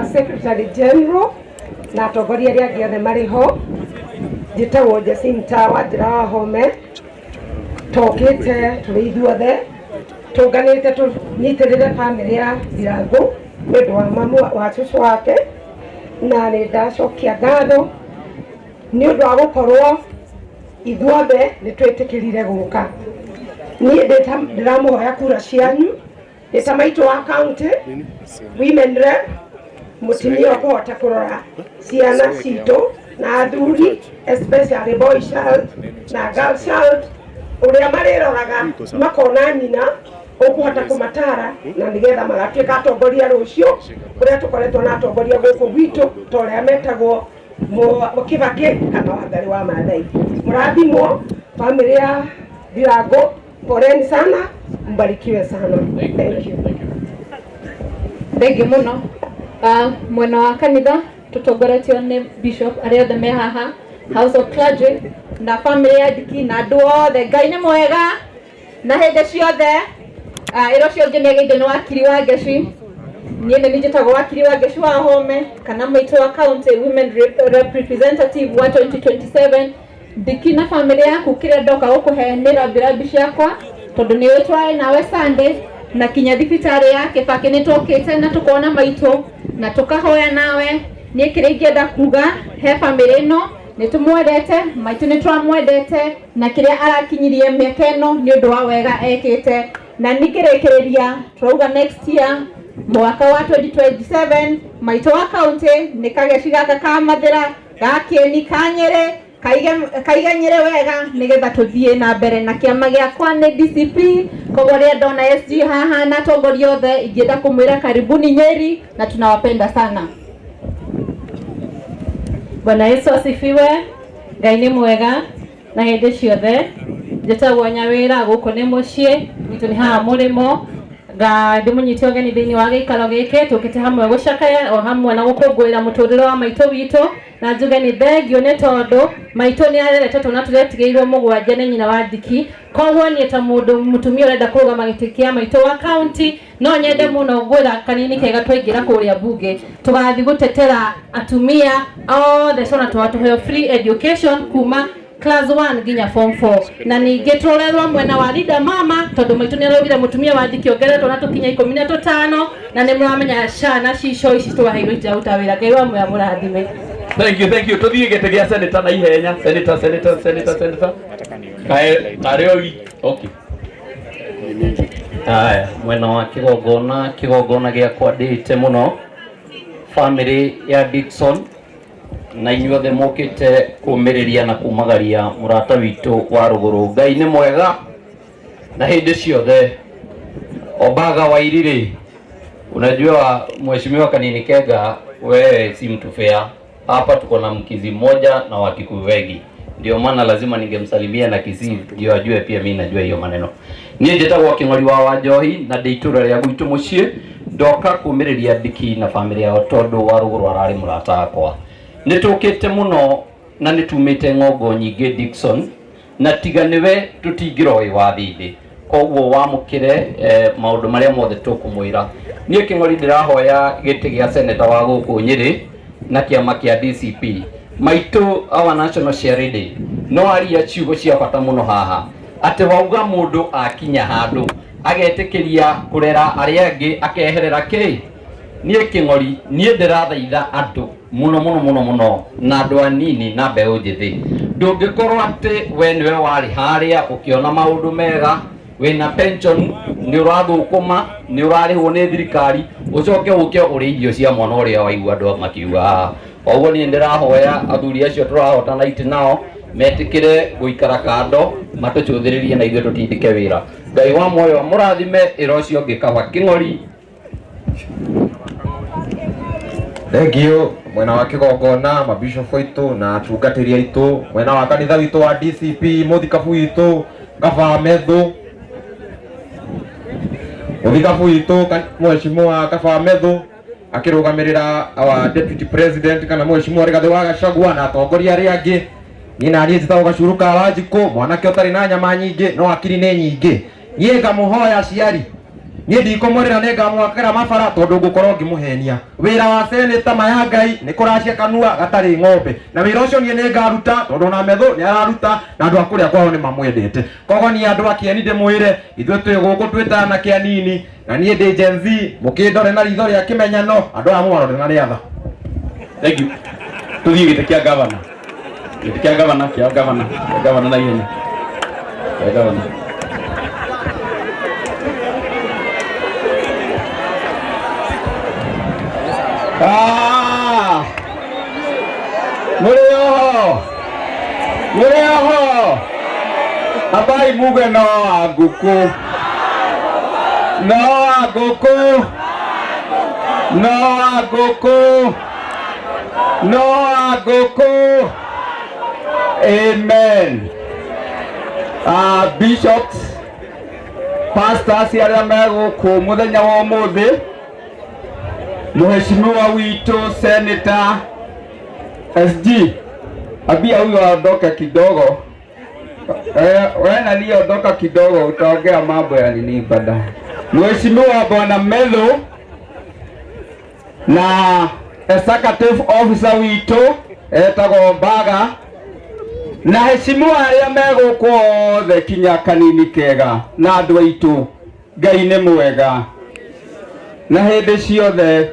Our Secretary General na atongoria arĩa angĩ othe marĩ ho, njĩtagwo Jacinta Wanjĩra wa Home. Tokĩte tũrĩ ithuothe tũnganĩte tũnyitĩrĩre bamĩrĩ ya Ndirangu nĩ ũndũ wa mamu wa cũcũ wake, na nĩ ndacokia ngatho nĩ ũndũ wa gũkorwo ithuothe nĩ twĩtĩkĩrire gũka. Niĩ ndĩramũhoya kura cianyu nĩ ta maitũ wa county women rep, mũtumia ũkũhota kũrora ciana citũ na athuri, especially boy child na girl child, ũrĩa marĩroraga makona nyina ũkũhota kũmatara na nĩgetha magatuĩka atongoria rũciũ, ũrĩa tũkoretwo na atongoria gũkũ gwitũ ta ũrĩa metagwo Kĩbakĩ kana Wangarĩ wa Maathai. Mũrathimwo bamĩrĩ ya Ndirango. Poleni sana, mbarikiwe sana. Thank you. Thengiũ mũno. Mwena wa kanitha tũtongoretio nĩ bishop, arĩa othe me haha, house of clergy na family ya Ndiki na andũ othe. Ngai nĩ mwega na hĩndĩ ciothe. Ĩra ũcio ũngĩ nĩageithio nĩ wakiri wa Ngeci. Niĩ nĩ niĩ njĩtagwo wakiri wa Ngeci wa Home kana maitũ wa county women representative wa 2027. Ndiki na family yaku, kĩrĩa ndoka gũkũhe nĩ rambirambi ciakwa, tondũ nĩ ũĩ twarĩ nawe Sunday na kinya thibitarĩ ya Kĩbakĩ nĩ tũkĩte na tũkona maitũ na tũkahoya nawe. Niĩ kĩrĩa ingĩenda kuga he family ĩno, nĩ tũmwendete maitũ, nĩ tũramwendete, na kĩrĩa arakinyirie mĩaka ĩno nĩ ũndũ wa wega ekĩte. Na ningĩrĩkĩrĩria tũrauga next year, mwaka wa 2027, maitũ wa county nĩ kageci gaka ka Mathĩra, ga Kĩeni, ka Nyĩrĩ, kaige Nyĩrĩ wega nĩgetha tũthiĩ na mbere. Na kĩama gĩakwa nĩ DCP. Koguo rĩrĩa ndona SG haha na atongoria othe, ingĩenda kũmwĩra karibuni Nyeri na tunawapenda sana. Bwana Yesu asifiwe. Ngai nĩ mwega na hĩndĩ ciothe. Njĩtagwo Nyawĩra, gũkũ nĩ mũciĩ gwitũ, nĩ haha mũrĩmo. Nga ndĩmũnyite ũgeni thĩinĩ wa gĩikaro gĩkĩ tũkĩte hamwe gũcakaya o hamwe na gũkũngũĩra mũtũrĩre wa maitũ witũ. Na njuge nĩ thengio nĩ tondũ maitũ nĩ arerete twana tũretigĩirwo mũgwanja nĩ nyina wa Ndiki. Koguo niĩ ta mũndũ mũtumia ũrenda kũrũgama gĩtĩ kĩa maitũ wa county, no nyende mũno ngwĩra kanini kega, twaingĩra kũrĩa mbunge tũgathiĩ gũtetera atumia othe, twana twao tũheo free education kuma class 1 nginya form 4. Na ningĩ tũrorerwo mwena wa Linda Mama, tondũ maitũ nĩ araugire mũtumia wa Ndiki ongerere twana tũkinya 15, na nĩ mũramenya ciana cico ici twaheirwo itiraruta wĩra. Ngai wa muoya mũrathime. Thank you, thank you. Tuthiĩ gĩtĩ gĩa senator na ihenya. Senator, senator, senator, senator. Kae karĩ o okay. Haya, mwena wa kĩgongona, kĩgongona gĩakwa ndĩte mũno family ya Dickson na inyuothe mokĩte kũmĩrĩria na kumagaria mũrata witũ wa rũgũrũ. Ngai nĩ mwega na hĩndĩ ciothe. Ombaga Wairiri, unajua mheshimiwa Kanini Kenga, wewe si mtu fair. Hapa tuko na Mkisii mmoja na Wakikuyu wengi, ndio maana lazima ningemsalimia na Kisii ndio ajue pia mimi najua hiyo maneno. Niĩ njĩtagwo Kĩng'ori wa Wanjohi na ndĩ itũra rĩa gwitũ mũciĩ, ndoka kũmĩrĩria Ndiki na family yao tondũ wa rũgũrũ ararĩ mũrata wakwa. Nĩ tũkĩte mũno na nĩ tumĩte ng'ongo nyingĩ, Dickson, na tiga nĩwe tũtingĩroĩ wa thĩndĩ. Koguo wamũkĩre maũndũ marĩa mothe tũkũmwĩra. Niĩ Kĩng'ori ndĩrahoya gĩtĩ gĩa seneta wa gũkũ Nyĩrĩ na kĩama kĩa DCP. Maitũ, our national chairlady, no aria ciugo cia bata mũno haha, atĩ wauga mũndũ akinya handũ agetĩkĩria kũrera arĩa angĩ akeherera kĩ. Niĩ Kĩng'ori, niĩ ndĩrathaitha andũ mũno mũno mũno mũno, na andũ anini na mbeũ njĩthĩ, ndũngĩkorwo atĩ we nĩwe warĩ harĩa ũkĩona maũndũ mega, wĩna pension, nĩ ũrathũkũma, nĩ ũrarĩhwo nĩ thirikari, ũcoke ũke ũrĩe irio cia mwana ũrĩa waigua andũ makiuga haha. Koguo niĩ ndĩrahoya athuri acio tũrahotana itĩ nao metĩkĩre gũikara kando, matũcũthĩrĩrie na ithuĩ tũtindĩke wĩra. Ngai wa muoyo amũrathime. Ĩra ũcio ũngĩ kaba Kĩng'ori. Thank you. Mwena wa kĩgongona, mabishop aitũ na atungatĩri aitũ, mwena wa kanitha witũ wa DCP, mũthikabu witũ Kaba Methu, mũthikabu witũ mheshimiwa Kaba Methu akĩrũgamĩrĩra our deputy president kana mheshimiwa Rigathĩ wa Gachagua na atongoria arĩa angĩ. Niĩ na niĩ njĩtagwo Gacuru ka Wanjikũ, mwanake ũtarĩ na nyama nyingĩ no akiri nĩ nyingĩ. Niĩ ngamũhoya aciari. Niĩ ndikũmwĩrĩra nĩ ngamwakĩra mabara tondũ ngũkorwo ngĩmũhenia. Wĩra wa seneta ma ya Ngai nĩ kũracia kanua gatarĩ ng'ombe, na wĩra ũcio niĩ nĩ ngaruta tondũ ona Methu nĩ araruta na andũ a kũrĩa kwao nĩ mamwendete. Koguo niĩ andũ a Kĩeni ndĩmwĩre ithuĩ twĩ gũkũ twĩ ta anake anini na niĩ ndĩ Gen Z, mũkĩndore na ritho rĩa kĩmenyano, andũ aya mũmarore na rĩa tha. Thank you. Tuthiĩ gĩtĩ kĩa gavana. Gĩtĩ kĩa gavana, kĩa gavana, kĩa gavana na ihenya. Kĩa gavana. Ah! Mũrĩ oho mũrĩ oho ambai muge no wa ngũkũ no wa ngũkũ no wa ngũkũ no wa ngũkũ amen. Bishops, pastors arĩa me gũkũ mũthenya wa ũmũthĩ, mheshimiwa witũ senator SG, ambia huyo aondoke kidogo. We nani, ondoka kidogo, utaongea mambo ya nini baadaye. Mheshimiwa Bwana Methu na executive officer witũ etagwo Mbaga na heshimiwa arĩa me gũkũ othe kinya kanini kega na andũ aitũ, Ngai nĩ mwega na hĩndĩ ciothe.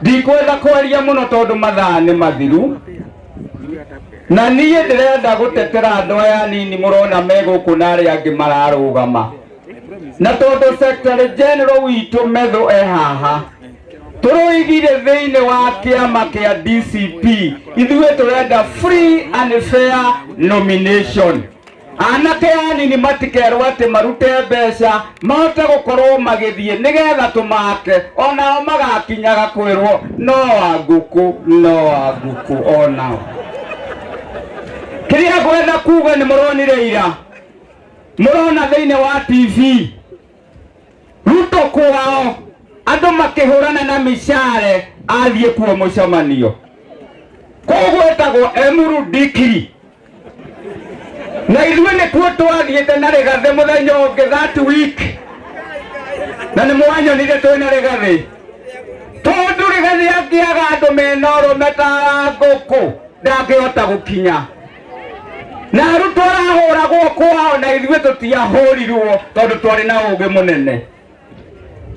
Ndikwenda kwaria mũno tondũ mathaa nĩ mathiru, na niĩ ndĩrenda gũtetera andũ aya nini mũrona me gũkũ na arĩa angĩ mararũgama, na tondũ secretary general witũ Methu e haha, tũrũigire thĩinĩ wa kĩama kĩa DCP ithuĩ tũrenda free and fair nomination. Anake anini matikerwo atĩ marute mbeca mahote gũkorwo magĩthiĩ nĩgetha tũmake onao magakinyaga kwĩrwo no wa ngũkũ no wa ngũkũ onao. Kĩrĩa ngwenda kuga nĩ mũronire ira, mũrona thĩinĩ wa TV Ruto kwao andũ makĩhũrana na micare athiĩ kuo mũcemanio kũu gwĩtagwo Emuru Dikiri, na ithuĩ nĩkuo twathiĩte na Rĩgathĩ mũthenya ũngĩ that week, na nĩ mwanyonire twĩ na Rĩgathĩ tondũ Rĩgathĩ angĩaga andũ mena ũrũme ta ngũkũ ndangĩhota gũkinya, na arutwo arahũragwo kwao na ithuĩ tũtiahũrirwo tondũ twarĩ na ũgĩ mũnene.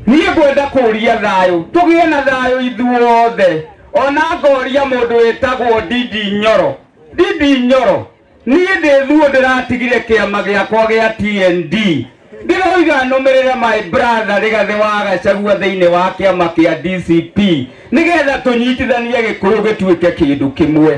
Niĩ ngwenda kũria thayũ, tũgĩe na thayũ ithuothe. Ona ngoria mũndũ wĩtagwo Ndindi Nyoro, Ndindi Nyoro, niĩ ndĩ thuo ndĩratigire kĩama gĩakwa gĩa TND, ndĩroiga nũmĩrĩre my brother Rĩgathĩ wa Gachagua thĩinĩ wa kĩama kĩa DCP nĩgetha tũnyitithanie Gĩkũyũ gĩtuĩke kĩndũ kĩmwe.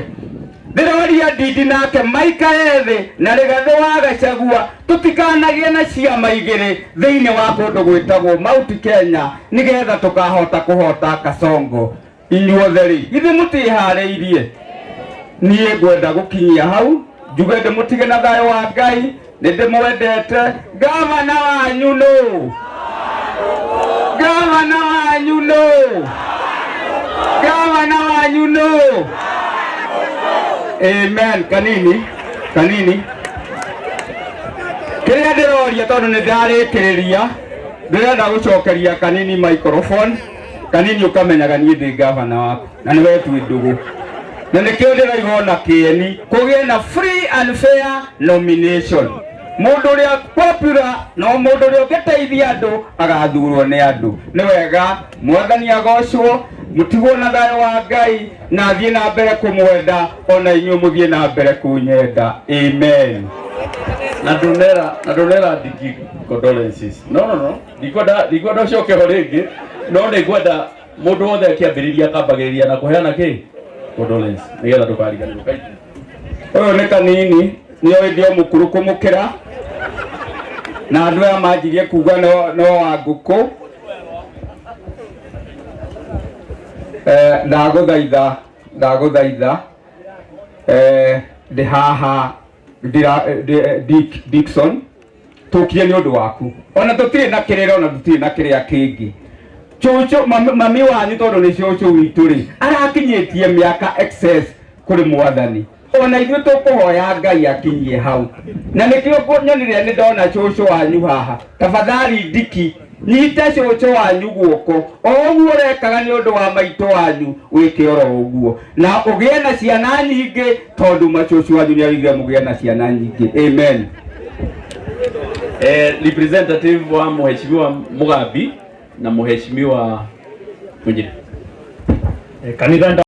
Ndĩroria Ndindi nake maikare thĩ na Rĩgathĩ wa Gachagua, tũtikanagie na ciama igĩrĩ thĩinĩ wa kũndũ gwĩtagwo Mount Kenya nĩgetha tũkahota kũhota Kasongo. Inyuothe rĩ, githĩ mũtiĩharĩirie? Niĩ ngwenda gũkinyia hau njuge ndĩmũtige na thayũ wa Ngai, nĩ ndĩmwendete. Gavana wanyu nũ? Gavana wanyu nũ? Gavana wanyu nũ? Amen. Kanini kanini kĩrĩa ndĩroria tondũ nĩ ndarĩkĩrĩria, ndĩrenda gũcokeria kanini microphone. Kanini ũkamenyaga niĩ ndĩ gavana waku na nĩwe twĩ ndũgũ, na nĩkĩo ndĩraiga ona kĩeni kũgĩe na free and fair nomination. Mũndũ ũrĩa popular no mũndũ ũrĩa ũngĩteithia andũ agathurwo nĩ andũ. Nĩ wega Mwathani agocwo, mũtigwo na thayũ wa Ngai na thiĩ na mbere kũmwenda ona inyuĩ mũthiĩ na mbere kũnyenda. Amen. Na ndũnera na ndũnera ndiki condolences. No no no, ndikwenda ndikwenda ũcoke ho rĩngĩ, no nĩ ngwenda mũndũ wothe akĩambĩrĩria akambagĩrĩria na kũheana kĩ condolence nĩgetha ndũkariganĩrwo kaingĩ. Ũyũ nĩ kanini nĩ oĩ ndĩ o mũkũrũ kũmũkĩra, na andũ aya manjirie kuga no, no wa ngũkũ. Ndagũthaitha ndagũthaitha, ndĩ haha Dick Dickson, tũkire nĩ ũndũ waku, ona tũtirĩ na kĩrĩro na tũtirĩ na kĩrĩa kĩngĩ. Cũcũ mami wanyu tondũ nĩ cũcũ witũ rĩ, arakinyĩtie mĩaka excess kũrĩ Mwathani, ona ithuĩ tũkũhoya Ngai akinyie hau, na nĩkĩo nyonire nĩ ndona cũcũ wanyu haha. Tafadhali Ndiki, Nyita cũcũ wanyu guoko o ũguo ũrekaga nĩ ũndũ wa maitũ wanyu, wĩke oro ũguo na ũgĩe na ciana nyingĩ, tondũ macũcũ wanyu nĩ augire mũgĩe na ciana nyingĩ. Amen. Representative wa Mheshimiwa Mugambi na Mheshimiwa Munjiri. Kanitha.